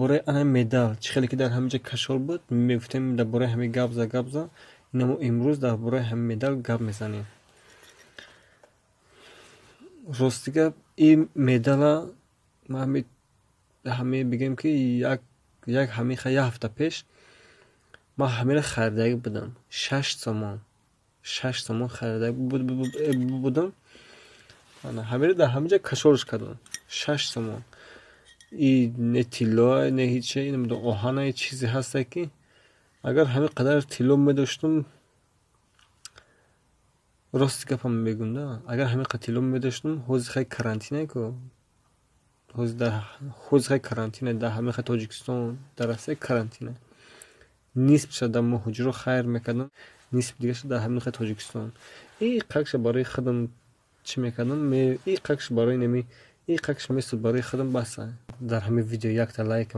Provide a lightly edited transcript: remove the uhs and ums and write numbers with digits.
бораи ана медал, чӣ хеле ки дар ҳамин ҷа кашол буд, мегуфтем, дар бораи ҳамин гап за, гап за. Ина мо имрӯз дар бораи ҳамин медал гап мезанем. Рости гап, ин медала ҳами бигем, ки як ҳамин як ҳафта пеш ман ҳаминро харидагӣ будам. 6 сомон, 6 сомон харидагӣ будам. Ҳаминро дар ҳамин ҷа кашолш кардам. 6 сомон. И не тиллоа, не ҳиче, оҳана, чизе ҳаста, ки агар ҳамин қадар тилло медоштум, рости гапам мегӯм да, агар ҳамин қадар тилло медоштум, ҳозир хай карантине ку, ҳозир хай карантине дар ҳамин хай Тоҷикистон, дар Россия карантине, нисфша дар муҳоҷиро хайр мекардам, нисфи дигаша дар ҳамин хай Тоҷикистон. И қакша барои худам чӣ мекардам, и қакш барои неми, и қакш месуд барои худам, баса. Дар ҳамин видео якта лайка.